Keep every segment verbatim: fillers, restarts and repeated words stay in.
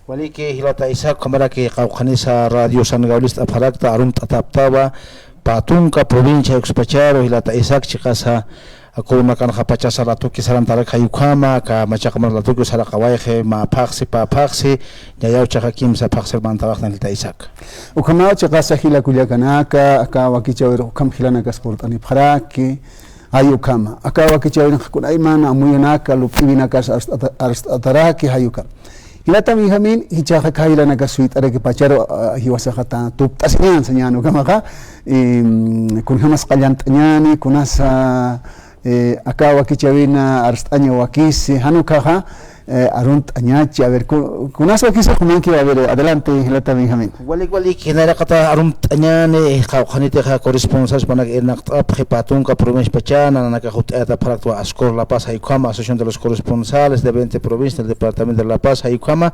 Waliki, jilata Isaac, ukhamaraki qawqhanisa Radio San Gabriel ist'apxarakta, arumt'ataptawa, pä tunka provincia ukspacharu, jilata Isaac, chiqasa, kurunakanxa pachasa latuki sarantarak jay ukhama, aka machaqa mara latuki saraqawayxi, mä phaxsi, pä phaxsi, ñayaw chaqa kimsa phaxsir mantawaxtan, jilata Isaac. Ukhamaw chiqasa jila kullakanaka, aka wakichäwir ukham jilanakas purt'anipxaraki, jay ukhama. Aka wakichäwinxa kunaymana amuyunaka, lup'iwinakas arst'ata-, arst'ataraki, jay ukhama. Jilata Benjamín, jichhaxa aka jilanakas suyt'arakipacharu, a, jiwasaxa tupt'asiñän sañäni ukhamaxa, em, kunjamas qallant'añäni, kunasa, eh, aka wakichäwina arst'aña wakisi, jan ukaxa, eh, arumt'añachi. A ver, ku-, kunas wakisi jumankiw, a ver, adelante, jilata Benjamín. Walik, walik, nayraqata arumt'añäni, qawqhanitixa corresponsal jupanak irnaqt'apxi pä tunka provincia pachana, nanakax ut'ayatapxaraktwa Ascor La Paz jay ukhama, Asociación de los Corresponsales de veinte provincias del departamento de La Paz jay ukhama,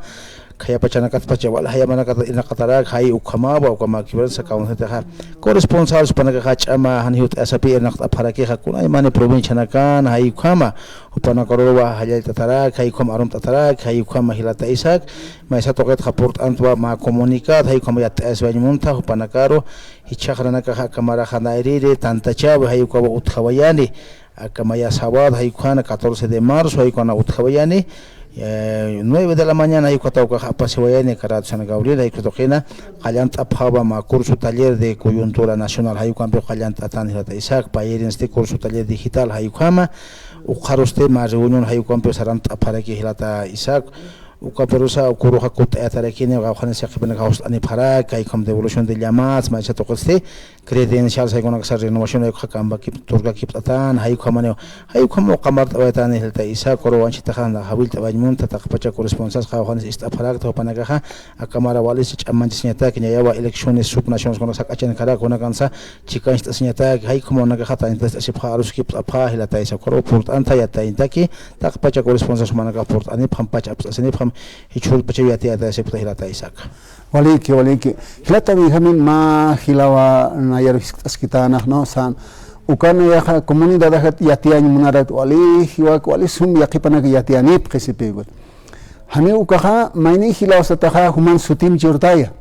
khaya pachanakat pacha wal jaya manakatar irnaqatarak, jay ukhamawa, ukhama kiwirsa kawkhanitixa corresponsal jupanakaxa ch'ama jan ut'ayasapi irnaqt'apxarakixa, kunaymani provincianakan, jay ukhama, jupanakaruwa jallallt'atarak, jay ukhama arumt'atarak, jay ukhama jilata Isaac, maysa tuqitxa purt'antwa mä comunicado, jay ukhama yatt'ayasiwañ munta, jupanakaru, jichhax nanakaxa aka maraxa nayrïri, tantachäwi, jay ukawa utjawayani, aka maya sábado, jay ukhana catorce de marzo, jay ukhana utjawayani, eh, nueve de la mañana, jay ukhata ukaxa apasiwayani, aka Radio San Gabriel, jay ukhata tuqina, qallant'apxawa mä curso taller de coyuntura nacional, jay ukhampi qallant'atan jilata Isaac, payirinsti curso taller digital, jay ukhama, ukxarusti mä reunión, jay ukhampi sarant'apxaraki jilata Isaac, uka perusa, ukuruxa kut'ayatarakini, qawqhanis yaqhipanakax jawst'anipxarak, jay ukham devolución de llamadas, maysa tuqitsti, credencial, jay ukanaksa renovación, jay ukxa kampakip-, turkakipt'atan, jay ukhamaniw, jay ukham uqamart'awayatani jilata Isaac, ukaru anchhitaxa jawillt'awañ munta, taqpacha corresponsals, qawqhanis ist'apxarakta, jupanakaxa, aka mara walis ch'amanchasiñatak, ñayawa elecciones subnacionales, ukanak sak'achankarak, ukanakansa, chikancht'asiñatak, jay ukham ukanakaxa, tantachasipxa, aruskipt'apxa, jilata Isaac, ukaru purt'anta, yatiyantaki, taqpacha corresponsals jumanakax purt'anipxam, pach apst'asinipxam, jichhürpachaw yatiyatayasipxta jilata Isaac. Waliki, waliki. Jilata Benjamín, mä jilawa nayaru jiskt'askitänxa, ¿no? San, uka nayaxa comunidadaxa yatiyañ munarakta wali, jiwak wali sum yaqhipanak yatiyanipxi sipïkut. Janiw ukaxa, mayni jilaw sataxa, juman sutim churtaya.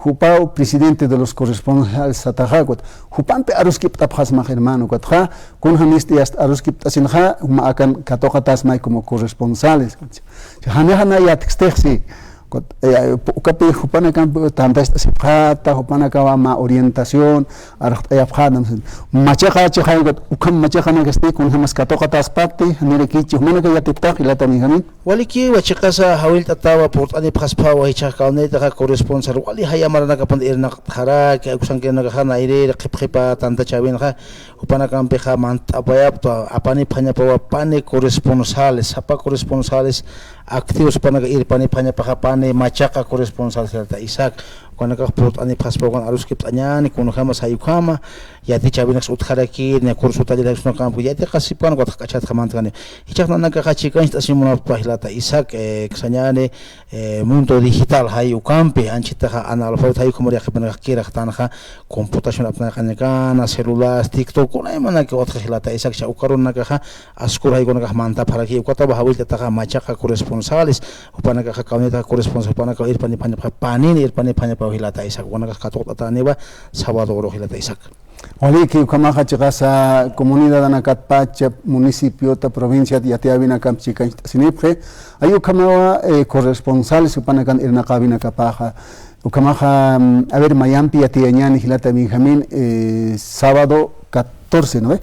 Jupaw presidente de los corresponsales sataxakut. Jupampi aruskipt'apxasmax hermano, ukatxa, kunjamist'i hasta aruskipt'asinxa, juma akan katuqatasmay como corresponsales. Janixa na yatkstix, sí. Kut-, eh, pu-, ukapi jupanakamp tantacht'asipxäta, jupanakawa mä orientación, arxt'ayapxäta. Machaqa chiqankut, ukham machaqanakasti, kunjamas katuqataspati, janirakichi, jumanaka yatipxtax, jilata Benjamín. Walikiwa chiqasa jawillt'atawa purt'anipxasphawa jichhax kawnitaxa corresponsal wali jaya maranakapan irnaqtxaraki, uksankirinakaxa nayrïri qhipqhipa tantachäwinxa, jupanakampixa mantt'apayapxta, apanipxañapawa pani corresponsales, sapa corresponsales activos jupanaka irpanipxañapaxa pani machaqa corresponsales jilata Isaac. Ukanakax purt'anipxaspa ukan aruskipt'añäni, kunjamas jay ukhama, yatichäwinaks utjarakïr, niya curso taller jay ukhamakampi, yatiqasipkan, ukatxa k'achatxa mantkani. Jichhax nanakaxa chikancht'asiñ munapxta jilata Isaac, eh, aksañäni, eh, mundo digital jay ukampi, anchhitaxa analfabeta jay ukhamar yaqhipanakax kiraqtanxa, computación apnaqañakana, celular, TikTok, kunaymanaki utji jilata Isaac, cha ukarunakaxa, Ascor jay ukanakax mantapxaraki, ukatawa jawillt'ataxa machaqa corresponsales, jupanakaxa kawnitaxa corresponsal, jupanakax irpanipxañapaxa panin, irpanipxañapaw jilata Isaac, ukanakax katuqt'atäniwa, sábado uru jilata Isaac. Waliki, ukhamaxa chiqasa comunidadanakat pacha, municipiota, provinciat yatiyäwinakamp chikancht'asinipxi, jay ukhamawa, eh, corresponsales, jupanakan irnaqäwinakapaxa, Ukhamaxa, mm, a ver, mayampi yatiyañäni jilata Benjamín, eh, sábado catorce, ¿no ve?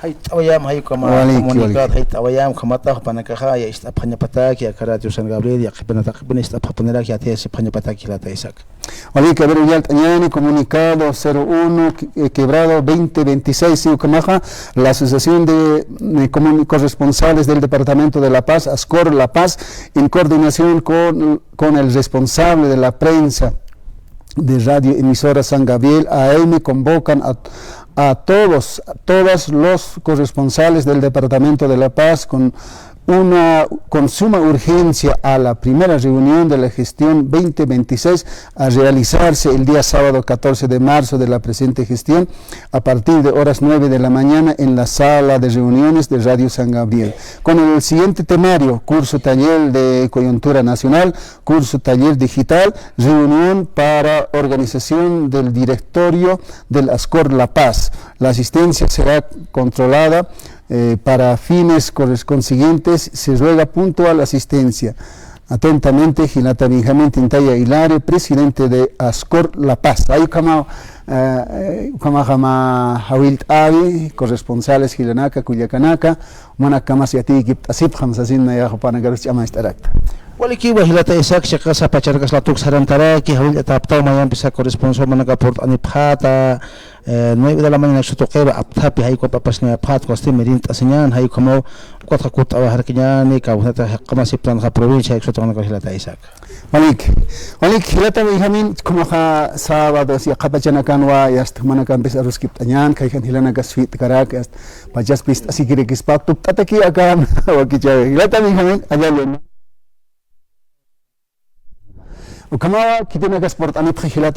Jayt'awayam, jay ukhama comunicado, jayt'awayam, ukhamata jupanakaxa, ya ist'apxañapataki, aka Radio San Gabriel, yaqhipina taqipina ist'apxapuniraki, yatiyasipxañapataki jilata Isaac. Waliki, a ver, uñalt'añäni comunicado cero uno, eh, quebrado veinte veintiséis, sí, ukhamaxa, la Asociación de, eh, Comun-, Corresponsales del Departamento de La Paz, Ascor La Paz, en coordinación con con el responsable de la prensa de Radio Emisora San Gabriel A M convocan a, a todos, todas los corresponsales del departamento de La Paz con, una, con suma urgencia a la primera reunión de la gestión veinte veintiséis a realizarse el día sábado catorce de marzo de la presente gestión a partir de horas nueve de la mañana en la sala de reuniones de Radio San Gabriel. Con el siguiente temario, curso taller de coyuntura nacional, curso taller digital, reunión para organización del directorio del Ascor La Paz. La asistencia será controlada eh, para fines corres-, consiguientes, se ruega puntual asistencia. Atentamente, jilata Benjamín Tintaya Hilario, presidente de Ascor La Paz. Ay, ukhama, eh, ukhamaxa mä jawillt'äwi, corresponsales jilanaka, kullakanaka, jumanakamas yatiykipt'asipxam sasin nayax jupanakarus ch'amanchtarakta. Walikiwa jilata Isaac, chiqasa pachanakas latuk sarantaraki, jawillt'atäpxtaw mayampisa corresponsal jumanaka purt'anipxäta, eh, nueve de la mañana sutuqiru apthapi, jay ukapapas niyapxät, costi mirint'asiñän, jay ukhamaw, ukatxa kut'awajarkiñäni, kawkhanata jaqamasiptanxa provincia, jay uksatuqanaka jilata Isaac. Walik, walik, jilata Benjamín, ukhamaxa sábado, yaqha pachanakanwa, yasta jumanakampis aruskipt'añän, khayjan jilanaka suyt'karak, yasta, pachas pist'asikirikispa, tukt'ataki akan, wakichäwi. Jilata Benjamín, allá luna. Ukhamawa, khitinakas purt'anipxi jilata